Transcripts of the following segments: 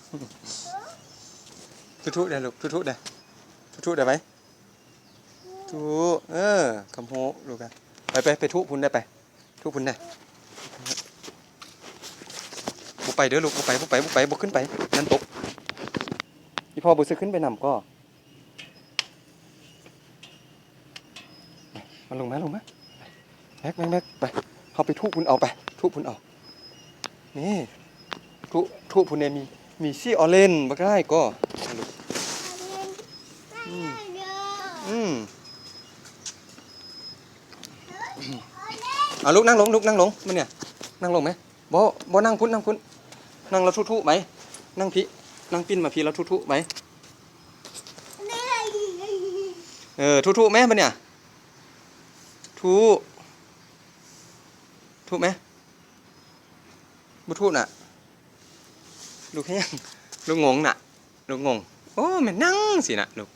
ທຸໆ ເດີ້ລູກ ທຸໆ ເດີ້ ທຸໆ ເດີ້ໄປ ທຸ ເອີ ຄຳໂຮລູກອະ ໄປ ໄປ ໄປທຸພຸ້ນເດີ້ ໄປ ທຸພຸ້ນເດີ້ ບໍ່ໄປເດີ້ລູກ ບໍ່ໄປ ບໍ່ໄປ ບໍ່ໄປ ບໍ່ຂຶ້ນໄປ ມັນຕົກ ອີ່ພໍ່ບໍ່ຊິຂຶ້ນໄປນຳກໍ. ມາ ລົງມາ ລົງມາ ແມັກ ແມັກ ແມັກ ໄປ ເຮົາໄປທຸພຸ້ນເອົາ ໄປ ທຸພຸ້ນເອົາ ນີ້ ທຸ ທຸພຸ້ນເດ ມີ ມີສີອໍເຣນ ບັກຫຼາຍກໍ ອືມ ອືມ ເອົາລູກ ນັ່ງລົງ ລູກ ນັ່ງລົງ ມານີ້ ນັ່ງລົງແມ ບໍ່ ບໍ່ ນັ່ງພຸ້ນ ນັ່ງພຸ້ນ ນັ່ງແລ້ວທຸໆໄປ ນັ່ງພີ້ ນັ່ງປິ່ນມາພີ້ ແລ້ວທຸໆໄປ ເອີ ທຸໆແມ ບາດນີ້ ທຸ ທຸແມ ບໍ່ທຸນະ ລູກເຮັດຫຍັງ ລູກງົງນະ ລູກງົງ ໂອ້ ແມ່ນນັ່ງຊີ້ນະ ລູກ.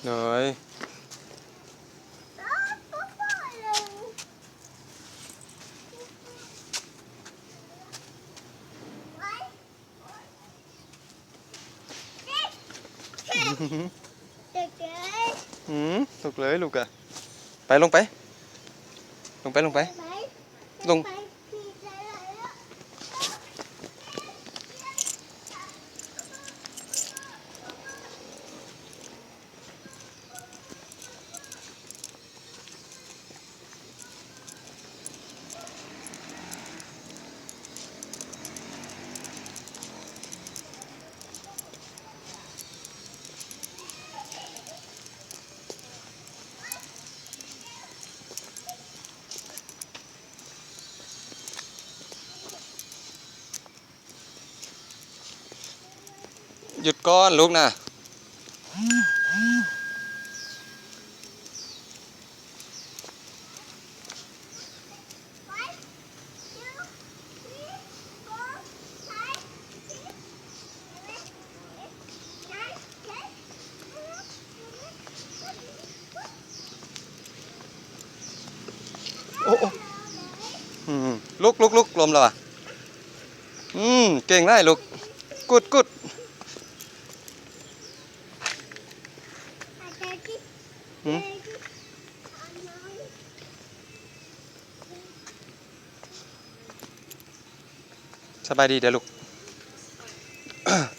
ໂດຍ ອືມ ຕົກເລີຍລູກອະ ໄປ ລົງໄປ ລົງໄປ ລົງໄປ ລົງ. ຢຸດກ່ອນລູກນະ. ໂອ້ ໂອ້ ອືມ ລຸກ ລຸກ ລຸກ ລົ້ມແລ້ວຫວາ. ອືມ ເກັ່ງຫຼາຍລູກ ກຸດ ກຸດ. ຫືມ ສະບາຍດີເດີ້ລູກ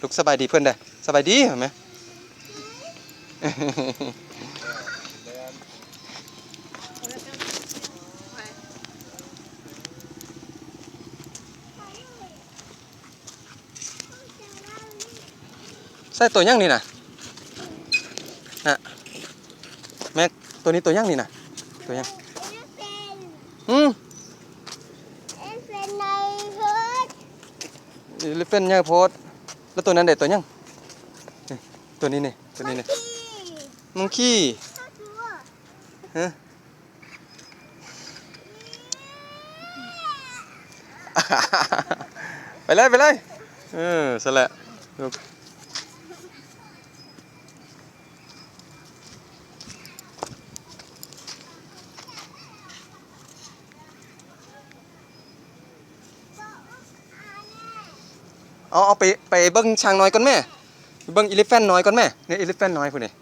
ລູກສະບາຍດີເພິ່ນເດີ້ ສະບາຍດີແມ່. ໃສ່ໂຕຫຍັງນີ້ນະ ນະ ແມັກ ໂຕນີ້ໂຕຫຍັງນີ້ນະ ໂຕຫຍັງ? ອືມ ເອເລເຟັນໃຫຍ່ໂພດ ແລ້ວໂຕນັ້ນເດ ໂຕຫຍັງ? ນີ້ ໂຕນີ້ນີ້ ໂຕນີ້ນີ້ ມັງຄີ ຮະ? ໄປເລີຍ ໄປເລີຍ ເອີ ຊັ້ນແຫຼະ ເອົາ ເອົາໄປ ໄປເບິ່ງຊ້າງນ້ອຍກ່ອນແມ້ ໄປເບິ່ງອີເລແຟນນ້ອຍກ່ອນແມ້ ນີ້ ອີເລແຟນນ້ອຍພຸ້ນນີ້.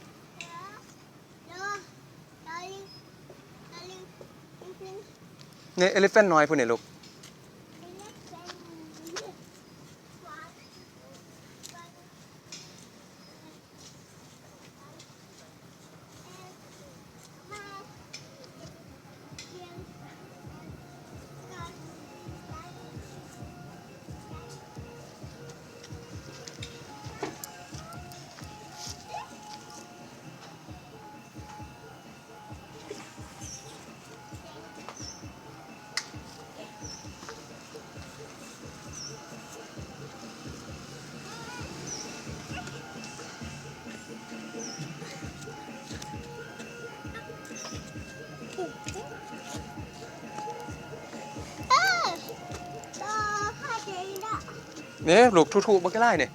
ນີ້ ເອເລແຟນນ້ອຍພຸ້ນນີ້ລູກ. ນີ້ລູກ ທຸໆບັກຫຼາຍນີ້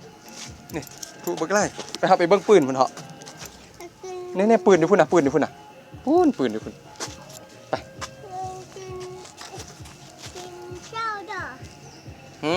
ນີ້ ຜູ້ບັກຫຼາຍ ໄປ ເຮົາໄປເບິ່ງປືນພຸ້ນເນາະ. ແນ່ໆ ປືນຢູ່ພຸ້ນນະ ປືນຢູ່ພຸ້ນນະ ປຸ້ນ ປືນຢູ່ພຸ້ນ. ໄປ. ຫື?